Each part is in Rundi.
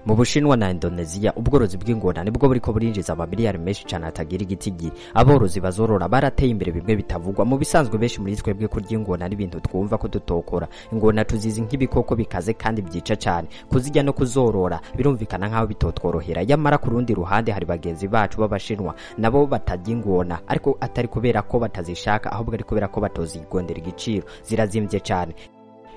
Mu Bushinwa na Indonesia, ubworozi bw'ingona nibwo buriko burinjiza amamiliyari menshi cyane atagira igitigiri. Aborozi bazorora barateye imbere bimwe bitavugwa. Mu bisanzwe, benshi muri twebwe kurya ingona n'ibintu twumva ko tutokora. Ingona tuzizi nk'ibikoko bikaze kandi byica cyane. Kuzirya no kuzorora birumvikana nk'aho bitotworohera. Yamara ku rundi ruhande hari bagenzi bacu b'Abashinwa nabo batarya ingona, ariko atari kubera ko batazishaka, ahubwo ari kubera ko batozigondera igiciro, zirazimvye cyane.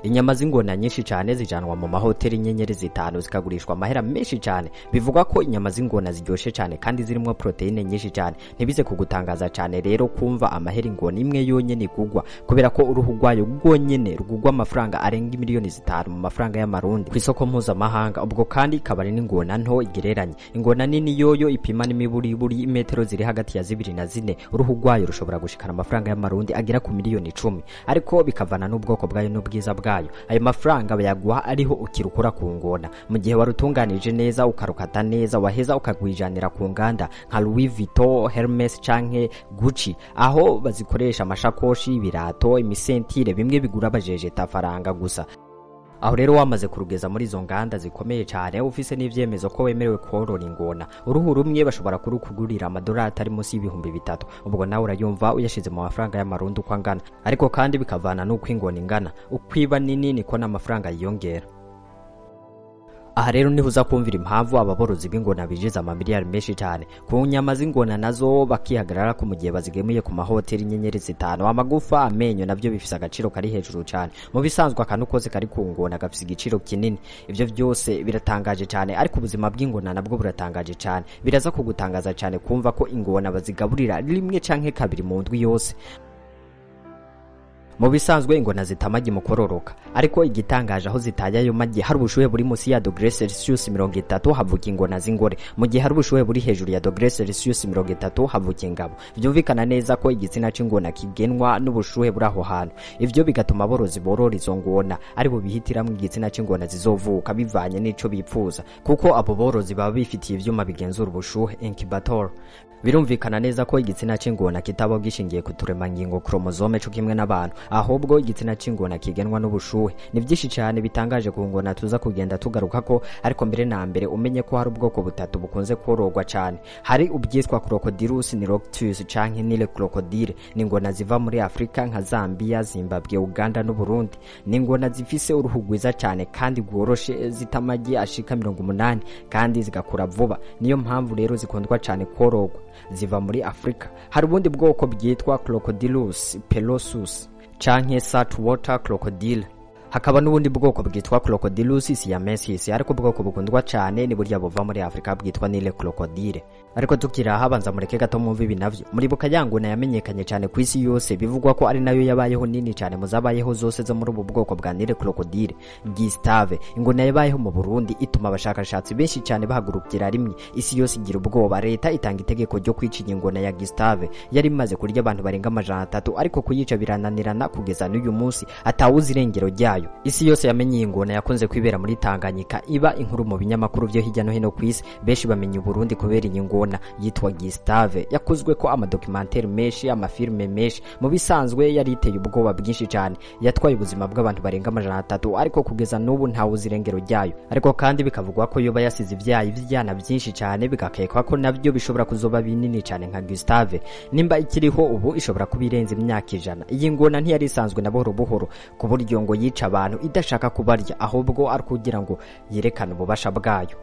Inyama z'ingona nyinshi cyane zijanwa mu mahoteli inyenyeri 5, zikagurishwa amahera menshi cyane. Bivugwa ko inyama z'ingona ziryoshe cyane kandi zirimo proteine nyinshi cyane. Ntibize kugutangaza cyane rero kumva amahera ingona imwe yonyene igugwa, kubera ko uruhu rwayo rwonyene rugugwa amafaranga arenga miliyoni 5 mu mafaranga y'Amarundi ku isoko mpuzamahanga. Ubwo kandi ikaba ari n'ingona nto igereranye. Ingona nini yoyo ipima n'imiburiburi imetero ziri hagati ya 2 na 4. Uruhu rwayo rushobora gushikana amafaranga y'Amarundi agera ku miliyoni 10, ariko bikavana n'ubwoko bwayo n'ubwiza bwayo. Ayo mafaranga bayaguha ariho ukirukura ku ngona. Mu gihe warutunganije neza, ukarukata neza, waheza ukagwijanira ku nganda nka Louis Vuitton, Hermes canke Gucci, aho bazikoresha amashakoshi, ibirato, imisentire, bimwe bigura abajejeta faranga gusa. Aho rero wamaze kurugeza muri izo nganda zikomeye cyane, ufise n'ivyemezo ko wemerewe korora ingona, uruhu rumwe bashobora kurukugurira amadolari atari munsi y'3000. Ubwo nawe urayumva uyashize mu mafaranga y'Amarundi uko angana. Ariko kandi bikavana n'uko ingona ingana, ukwiba nini niko n'amafaranga yiyongera. Aha rero niho uza kumvira impamvu ababorozi b'ingona binjiza amamiliyari menshi cyane ku nyama z'ingona, nazo bakihagarara ko mu gihe bazigemuye ku mahoteli inyenyeri 5. Amagufa, amenyo nabyo bifise agaciro kari hejuru cyane. Mu bisanzwe akantu kose kari ku ngona gafise igiciro kinini. Ivyo byose biratangaje cyane, ariko ubuzima bw'ingona nabwo buratangaje cyane. Biraza kugutangaza cyane kumva ko ingona bazigaburira rimwe canke kabiri mu ndwi yose. Mu bisanzwe ingona zita amagi mu kororoka, ariko igitangaje aho zitaye ayo magi hari ubushuhe buri munsi ya dogere Celsius 30 havuka ingona z'ingore, mu gihe hari ubushuhe buri hejuru ya dogere Celsius 30 havuka ingabo. Byumvikana neza ko igitsina c'ingona kigenwa n'ubushuhe buri aho hantu. Ivyo bigatuma aborozi borora izo ngona ari bo bihitiramwo igitsina c'ingona zizovuka bivanye n'ico bipfuza, kuko abo borozi baba bifitiye ivyuma bigenzura ubushuhe, incubator. Birumvikana neza ko igitsina c'ingona kitaba gishingiye ku turemangingo chromosome co kimwe n'abantu, ahubwo igitsina c'ingona kigenwa n'ubushuhe. Ni byinshi cyane bitangaje ku ngona tuza kugenda tugaruka ko, ariko mbere na mbere umenye ko hari ubwoko butatu bukunze kororwa cyane. Hari ubwitwa Crocodylus niloticus canke Nile crocodile, ni ingona ziva muri Afrika nka Zambia, Zimbabwe, Uganda n'u Burundi. Ni ingona zifise uruhu rwiza cyane kandi rworoshe, zita amagi ashika 80 kandi zigakura vuba. Niyo mpamvu rero zikundwa cyane kororwa, ziva muri Afrika. Hari ubundi bwoko bwitwa Crocodylus pilosus canke saltwater crocodile, hakaba n'ubundi bwoko bwitwa Crocodylus siamensis, ariko ubwoko bukundwa cyane ni burya buva muri Afrika bwitwa Nile crocodile. Ariko tukiri aha, banza mureke gato mwumve ibi navyo. Muribuka ya ngona yamenyekanye cyane ku isi yose, bivugwa ko ari nayo yabayeho nini cyane mu zabayeho zose zo muri ubu bwoko bwa Nile crocodile, Gustave? Ingona yabayeho mu Burundi ituma abashakashatsi benshi cyane bahagurukira rimwe, isi yose igira ubwoba, leta itanga itegeko ryo kwica iyi ngona ya Gustave yari imaze kurya abantu barenga 300, ariko kuyica birananirana kugeza n'uyu munsi atawuzi irengero ryayo. Isi yose yamenye iyi ngona yakunze kwibera muri Tanganyika, iba inkuru mu binyamakuru byo hirya no hino ku isi. Benshi bamenye Burundi kubera iyi ngona yitwa Gustave, yakozwe ko amadocumentary menshi, amafilme menshi. Mu bisanzwe yari iteye ubwoba bwinshi cyane, yatwaye ubuzima bw'abantu barenga 300, ariko kugeza n'ubu ntawuzi irengero ryayo. Ariko kandi bikavugwa ko yoba yasize ivyayi ivyana byinshi cyane, bigakekwa ko nabyo bishobora kuzoba binini cyane nka Gustave. Nimba ikiriho ubu ishobora kuba irenze imyaka 100. Iyi ngona ntiyari isanzwe na buhoro buhoro, ku buryo ngo yica abantu idashaka kubarya, ahubwo ari kugira ngo yerekane ububasha bwayo.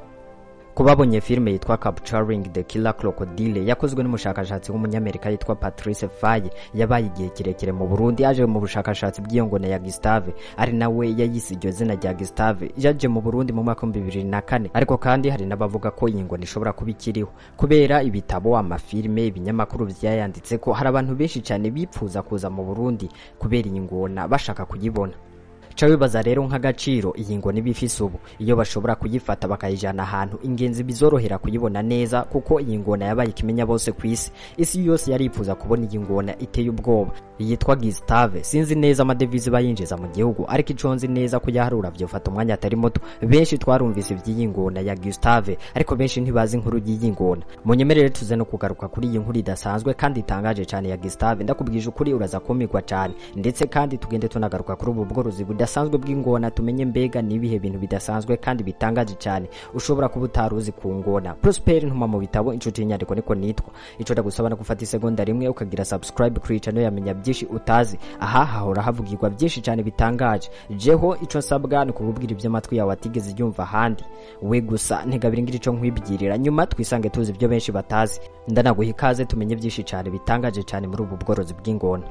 Kubabonye filime yitwa Capturing the Killer Crocodile yakozwe n'umushakashatsi w'Umunyamerika yitwa Patrice Faye, yabaye igihe kirekire mu Burundi aje mu bushakashatsi bw'iyo ngona ya Gustave, ari nawe yayise iryo zina rya Gustave. Yaje mu Burundi mu mwaka wa 2004. Ariko kandi hari n'abavuga ko iyi ngona ishobora kuba ikiriho kubera ibitabo, amafilime, ibinyamakuru vyayanditse ko hari abantu benshi cyane bipfuza kuza mu Burundi kubera iyi ngona, bashaka kuyibona. Ca wibaza rero nk'agaciro iyi ngona iba ifise ubu, iyo bashobora kuyifata bakayijana ahantu ingenzi bizorohera kuyibona neza, kuko iyi ngona yabaye ikimenya bose ku isi. Isi yose yaripfuza kubona iyi ngona iteye ubwoba yitwa Gustave. Sinzi neza amadevize bayinjiza mu gihugu, ariko ico nzi neza ko yaharura vyofata umwanya atari muto. Benshi twarumvise ivy'iyi ngona ya Gustave, ariko benshi ntibazi inkuru y'iyi ngona. Munyemerere tuze no kugaruka kuri iyi nkuru idasanzwe kandi itangaje cyane ya Gustave. Ndakubwije ukuri, uraza kumirwa cyane, ndetse kandi tugende tunagaruka kuri ubu bworozi budasanzwe. budasanzwe bw'ingona, tumenye mbega nibihe bintu bidasanzwe kandi bitangaje cyane ushobora kuba utaruzi ku ngona. Prosper Ntuma mu bitabo, inshuti y'inyandiko niko nitwa. Ico ndagusaba no gufata isegonda rimwe ukagira subscribe kuri channel ya Menya Byinshi Utazi. Aha hahora havugirwa byinshi cyane bitangaje. Jeho ico nsabwa ni ukubwira ibyo amatwi yawe atigeze yumva ahandi. We gusa ntigabira ngira ico nkwibwirira, nyuma twisange tuzi ibyo benshi batazi. Ndanaguha ikaze tumenye byinshi cyane bitangaje cyane muri ubu bworozi bw'ingona.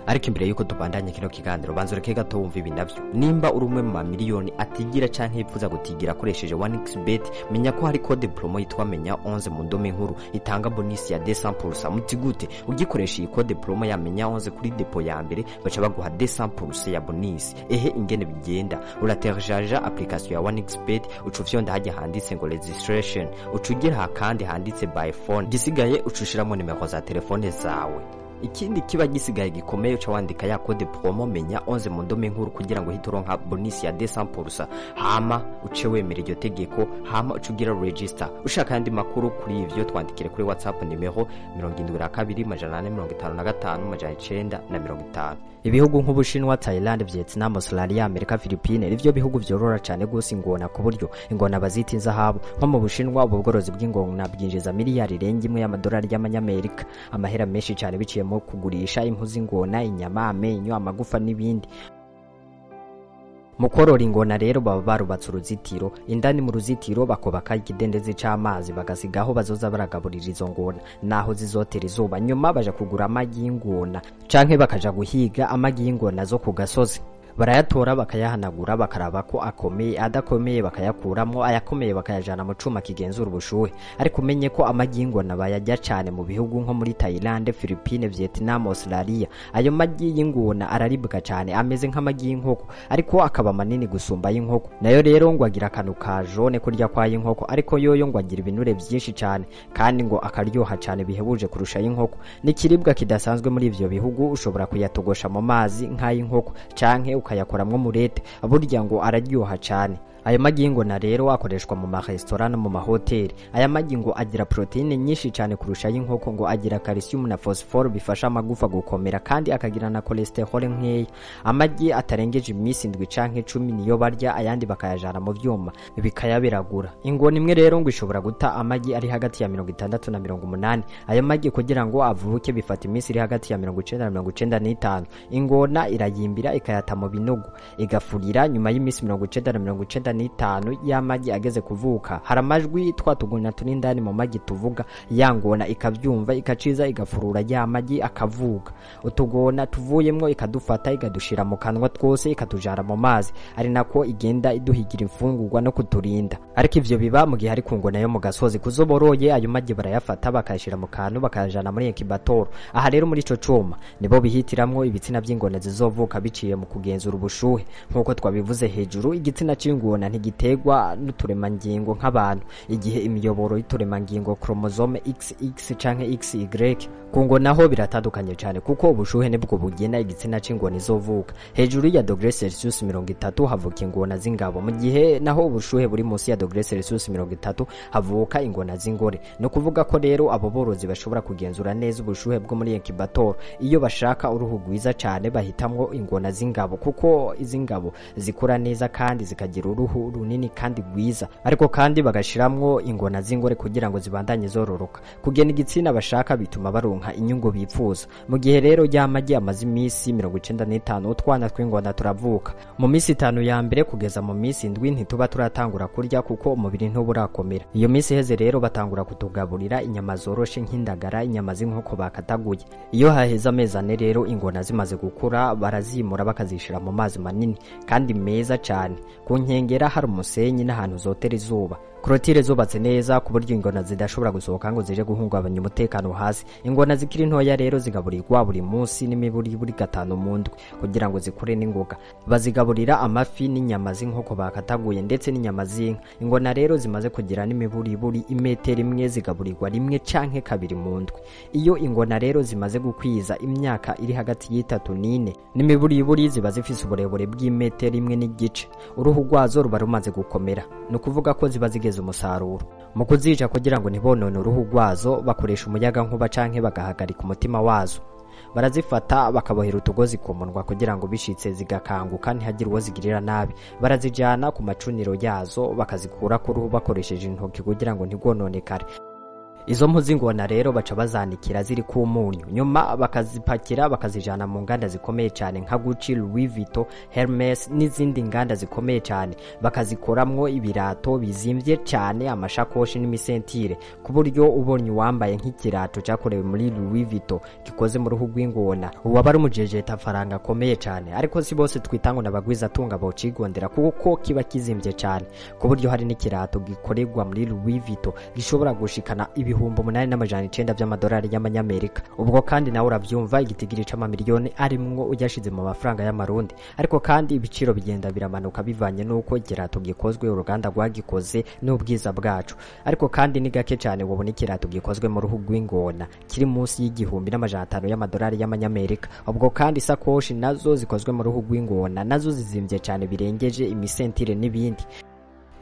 Ariko imbere yuko tubandanye kino kiganiro, banza ureke gato wumva ibi navyo. Nimba uri umwe mu mamiliyoni atigira canke yipfuza gutigira akoresheje 1xBet, menya ko hari code promo yitwa Menya 11 mu ndome nkuru itanga bonus ya 200%. Muti gute? Ugikoresha iyi code promo ya Menya 11 kuri dépôt ya mbere, baca baguha 200% ya bonus. Ehe, ingene bigenda: uratéléchargea application ya 1xBet, uca ufyonda hajya handitse ngo registration, uca ugira kandi handitse by phone, gisigaye uca ushiramo nimero za telefone zawe. Ikindi kiba gisigaye gikomeye, uca wandika ya code promo Menya 11 mu ndome nkuru kugira ngo uhite uronka bonus ya 200%, hama uce wemera iryo tegeko, hama uce ugira register. Ushaka ayandi makuru kuri ivyo, twandikire kuri WhatsApp nimero 72 455 950. Ibihugu nk'Ubushinwa, Thailand, Vietnam, Australia, Amerika, Philippines nivyo bihugu vyorora cyane gose ingona, ku buryo ingona bazita inzahabu. Nko mu Bushinwa, ubu bworozi bw'ingona bwinjiza miliyari irenga imwe y'amadolari y'amanyamerika, amahera menshi cyane, biciye mu kugurisha impu z'ingona, inyama, amenyo, amagufa n'ibindi. Mu korora ingona rero baba barubatse uruzitiro. Indani mu ruzitiro bakubaka ikidendezi c'amazi, bagasigaho bazoza baragaburira izo ngona naho zizotera izuba. Nyuma baja kugura amagi y'ingona canke bakaja guhiga amagi y'ingona zo ku gasozi. Barayatora, bakayahanagura, bakaraba ko akomeye, adakomeye bakayakuramo, ayakomeye bakayajana mu cuma kigenzura ubushuhe. Ariko umenye ko amagi y'ingona bayarya cane mu bihugu nko muri Thailand, Philippines, Vietnam, Australia. Ayo magi y'ingona araribwa cane, ameze nk'amagi y'inkoko ariko akaba manini gusumba y'inkoko. Nayo rero ngo agira akantu ka jaune kurya kwa y'inkoko, ariko yoyo ngo agira ibinure byinshi cane kandi ngo akaryoha cane bihebuje kurusha y'inkoko. N'ikiribwa kidasanzwe muri ivyo bihugu. Ushobora kuyatogosha mu mazi nk'ay'inkoko canke ukayakoramwo murete, burya ngo araryoha cane. Ayo magi y'ingona rero akoreshwa mu maresitora no mu mahoteli. Aya magi ngo agira protéine nyinshi cyane kurusha ay'inkoko, ngo agira calcium na phosphore bifasha amagufa gukomera, kandi akagira na cholesterol nkeya. Amagi atarengeje iminsi 7 canke 10 niyo barya, ayandi bakayajana mu vyuma bikayabiragura. Ingona imwe rero ngo ishobora guta amagi ari hagati ya 60 na 80. Ayo magi kugira ngo avuke bifata iminsi iri hagati ya 90 na 95. Ingona irayimbira, ikayata mu binogo, igafurira. Nyuma y'iminsi 90 na 95 y'amagi ageze kuvuka, hari amajwi twa tugona turi indani mu magi tuvuga. Ya ngona ikavyumva, ikaciza igafurura ya magi akavuka. Utugona tuvuyemwo ikadufata, ikadushira mu kanwa twose, ikatujara mu mazi, ari nako igenda iduhigira imfungurwa no kuturinda. Ariko ivyo biba mu gihe ari ku ngona yo mu gasozi. Kuzoboroye, ayo magi barayafata, bakayashira mu kantu, bakayajana muri incubator. Aha rero muri ico cuma nibo bihitiramwo ibitsina vy'ingona zizovuka biciye mu kugenzura ubushuhe. Nk'uko twabivuze hejuru, igitsina c'ingona ntigiterwa n'uturemangingo nk'abantu. Igihe imiyoboro y'uturemangingo chromosome XX canke XY, ku ngona ho biratandukanye cyane, kuko ubushuhe nibwo bugena igitsina c'ingona izovuka. Hejuru ya degré Celsius 30 havuka ingona z'ingabo, mu gihe naho ubushuhe buri munsi ya degré Celsius 30 havuka ingona z'ingore. No kuvuga ko rero abo borozi bashobora kugenzura neza ubushuhe bwo muri incubator. Iyo bashaka uruhu rwiza cyane bahitamwo ingona z'ingabo, kuko iz'ingabo zikura neza kandi zikagira uruhu runini kandi rwiza, ariko kandi bagashiramwo ingona z'ingore kugira ngo zibandanye zororoka. Kugena igitsina bashaka bituma baronka inyungu bipfuza. Mu gihe rero ry'amagi amaze iminsi 95, utwana tw'ingona turavuka. Mu minsi 5 ya mbere kugeza mu minsi 7 ntituba turatangura kurya, kuko umubiri ntuburakomera. Iyo minsi iheze rero batangura kutugaburira inyama zoroshe nk'indagara, inyama z'inkoko bakataguye. Iyo haheze amezi 4 rero, ingona zimaze gukura, barazimura bakazishira mu mazi manini kandi meza cyane, ku nkengera hari umusenyi n'ahantu zotera izuba. Clôture zubatse neza ku buryo ingona zidashobora gusohoka ngo zije guhungabanya umutekano hasi. Ingona zikiri ntoya rero zigaburirwa buri munsi n'imiburiburi gatanu mu ndwi kugira ngo zikure n'ingoga. Bazigaburira amafi n'inyama z'inkoko bakataguye ndetse n'inyama z'inka. Ingona rero zimaze kugira n'imiburiburi imetero imwe zigaburirwa rimwe canke kabiri mu ndwi. Iyo ingona rero zimaze gukwiza imyaka iri hagati y'3 n'ine, n'imiburiburi ziba zifise uburebure bw'imetero imwe n'igice, uruhu rwazo ruba rumaze gukomera, ni ukuvuga ko ziba zigeze umusaruro. Mu kuzica kugira ngo ntibonone uruhu rwazo, bakoresha umuyaga nkuba canke bagahagarika umutima wazo. Barazifata bakabohera utugozi ku munwa kugira ngo bishitse zigakanguka ntihagire uwo zigirira nabi. Barazijana ku macuniro yazo bakazikura ku ruhu bakoresheje intoki kugira ngo ntigwononekare. Izo mpu z'ingona rero baca bazanikira ziri ku munyu, nyuma bakazipakira bakazijana mu nganda zikomeye cyane nka Gucci, Louis Vuitton, Hermes n'izindi nganda zikomeye cyane, bakazikoramwo ibirato bizimvye cyane, amashakoshi n'imisentire, ku buryo ubonye uwambaye nk'ikirato cyakorewe muri Louis Vuitton gikoze mu ruhu rw'ingona uwaba ari umujejeta faranga akomeye cyane. Ariko si bose twita ngo n'abagwizatunga bocigondera kuko kiba kizimvye cyane, ku buryo hari n'ikirato gikorerwa muri Louis Vuitton gishobora gushikana 8,900 by'amadolari y'amanyamerika. Ubwo kandi nawe uravyumva igitigiri c'amamiliyoni arimwo uyashize mu mafaranga y'amarundi. Ariko kandi ibiciro bigenda biramanuka bivanye n'uko ikirato gikozwe, uruganda rwagikoze n'ubwiza bwacu. Ariko kandi ni gake cyane wobona ikirato gikozwe mu ruhu rw'ingona kiri munsi y'1,500 y'amadolari y'amanyamerika. Ubwo kandi isakoshi nazo zikozwe mu ruhu rw'ingona nazo zizimvye cyane birengeje imisentire n'ibindi.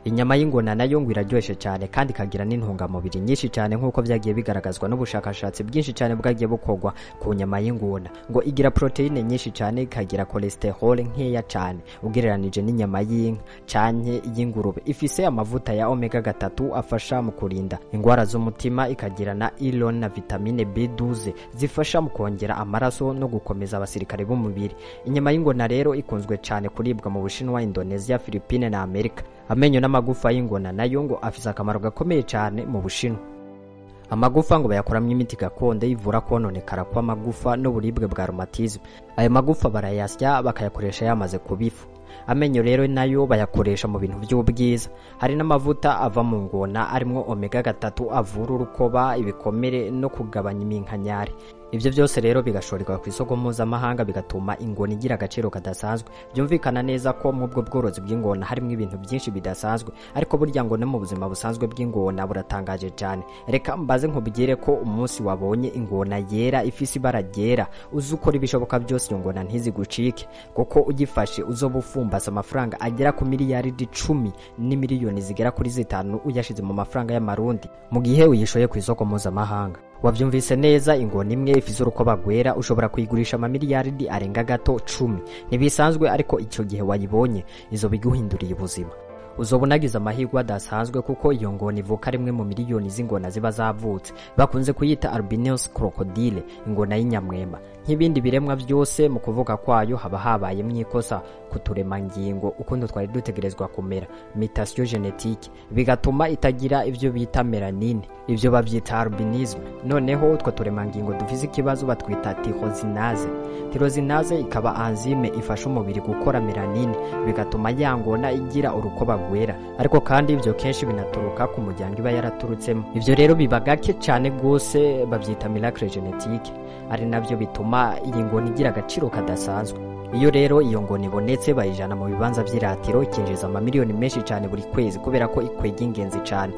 Inyama y'ingona nayo ngo iraryoshe cyane kandi ikagira n'intungamubiri nyinshi cyane nk'uko byagiye bigaragazwa n'ubushakashatsi bwinshi cyane bwagiye bukorwa ku nyama y'ingona. Ngo igira proteine nyinshi cyane, ikagira cholesterol nkeya cyane ugereranije n'inyama y'inka canke y'ingurube. Ifise amavuta ya omega 3 afasha mu kurinda ingwara z'umutima, ikagira na iron na vitamine B12 zifasha mu kongera amaraso no gukomeza abasirikare b'umubiri. Inyama y'ingona rero ikunzwe cyane kuribwa mu Bushinwa, Indonesia, Philippines na Amerika. Amenyo n'amagufa y'ingona nayo ngo afise akamaro gakomeye cyane mu Bushinwa. Amagufa ngo bayakoramwo imiti gakondo ivura kononekara kw'amagufa n'uburibwe bwa rhumatisme. Ayo magufa barayasya bakayakoresha yamaze kubifu. Amenyo rero nayo bayakoresha mu bintu by'ubwiza. Hari n'amavuta ava mu ngona arimwo omega 3 avura urukoba, ibikomere no kugabanya iminkanyari. Ibyo byose rero bigashorerwa ku isoko mpuzamahanga bigatuma ingona igira agaciro kadasanzwe. Byumvikana neza ko mu bwo bworozi bw'ingona harimo ibintu byinshi bidasanzwe, ariko burya ngo no mu buzima busanzwe bw'ingona buratangaje cyane. Reka mbaze nkubwire ko umunsi wabonye ingona yera ifise ibara ryera, uzi ukora ibishoboka byose iyo ngona ntizigucike, kuko ugifashe uzoba ufumbase amafaranga agera ku miliyaridi 10 n'imiliyoni zigera kuri 5 uyashize mu mafaranga y'amarundi mu gihe uyishoye ku isoko mpuzamahanga. Wavyumvise neza, ingona imwe ifise urukoba rwera ushobora kuyigurisha amamiliyaridi arenga gato 10. Ntibisanzwe, ariko icyo gihe wayibonye izo biguhinduriye ubuzima. Uzobunagiza amahirwe adasanzwe kuko iyo ngona ivuka rimwe mu miliyoni z'ingona ziba zavutse. Bakunze kuyita albinos crocodile, ingona y'inyamwema. Nk'ibindi biremwa byose mu kuvuka kwayo haba habayemwo ikosa kuturemangingo ukuntu twari dutegerezwa kumera, mutation génétique, bigatuma itagira ibyo bita melanine, ibyo babyita albinisme. Noneho utwo turemangingo dufise ikibazo batwita tyrosinase. Tyrosinase ikaba enzyme ifasha umubiri gukora melanine, bigatuma ya ngona igira urukoba rwera. Ariko kandi ibyo kenshi binaturuka ku muryango iba yaraturutsemo. Ibyo rero biba gake cyane gose, babyita miracle génétique, ari nabyo bituma iyi ngona igira agaciro kadasanzwe. Iyo rero iyo ngona ibonetse bayijana mu bibanza by'iratiro, ikinjiza amamiliyoni menshi cyane buri kwezi kubera ko ikwega ingenzi cyane.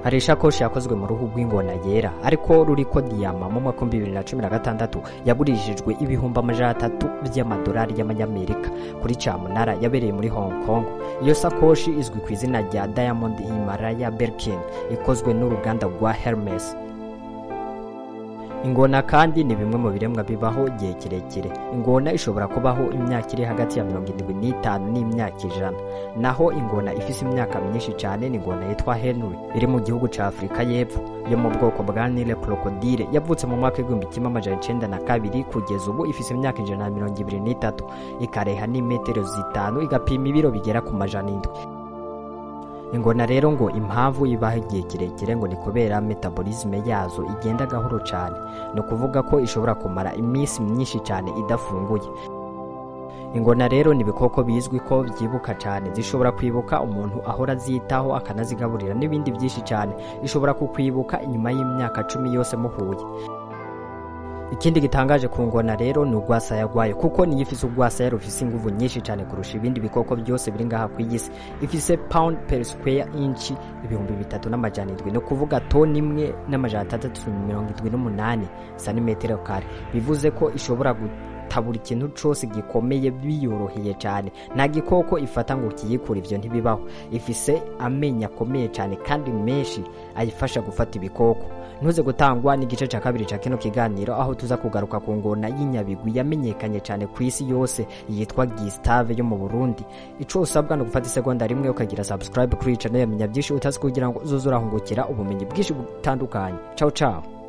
Hari ishakoshi yakozwe mu ruhu rw'ingona yera ariko ruriko diyama mu mwaka 2016 yagurishijwe 300,000 by'amadolari y'amanyamerika kuri cyamunara yabereye muri Hong Kong. Iyo sakoshi izwi ku izina rya Diamond Himalaya Birkin, ikozwe n'uruganda rwa Hermes. Ingona kandi ni bimwe mu biremwa bibaho igihe kirekire. Ingona ishobora kubaho imyaka iri hagati ya 75 n'imyaka 100. Naho ingona ifise imyaka myinshi cyane ni ingona yitwa Henry iri mu gihugu ca Afrika y'Epfo, yo mu bwoko bwa Nile crocodile. Yavutse mu mwaka 1902, kugeza ubu ifise imyaka 123, ikareha n'imetero 5, igapima ibiro bigera ku 700. Ingona rero ngo impamvu ibaho igihe kirekire ngo ni kubera metabolisme yazo igenda gahoro cyane, ni ukuvuga ko ishobora kumara iminsi myinshi cyane idafunguye. Ingona rero ni ibikoko bizwi ko byibuka cyane, zishobora kwibuka umuntu ahora azitaho akanazigaburira n'ibindi byinshi cyane. Ishobora kukwibuka inyuma y'imyaka 10 yose muhuye. Ikindi gitangaje ku ngona rero ni urwasaya rwayo, kuko niyo ifise urwasaya rufise inguvu nyinshi cyane kurusha ibindi bikoko byose biri ngaha ku isi. Ifise pound per square inch 3700, no kuvuga toni 1,678 santimetero kare. Bivuze ko ishobora gutabura ikintu cose gikomeye biyoroheye cyane. Nta gikoko ifata ngo kiyikure, ivyo ntibibaho. Ifise amenyo akomeye cyane kandi menshi ayifasha gufata ibikoko. Ntuze gutangwa n'igice cya kabiri cya kino kiganiro, aho tuza kugaruka ku ngona y'inyabigwi yamenyekanye cyane ku isi yose yitwa Gustave yo mu Burundi. Ico usabwa ni ugufata isegonda rimwe ukagira subscribe kuri channel ya Menya Byinshi Utazi, kugira ngo uzoze urahungukira ubumenyi bwinshi butandukanye. Ciao ciao.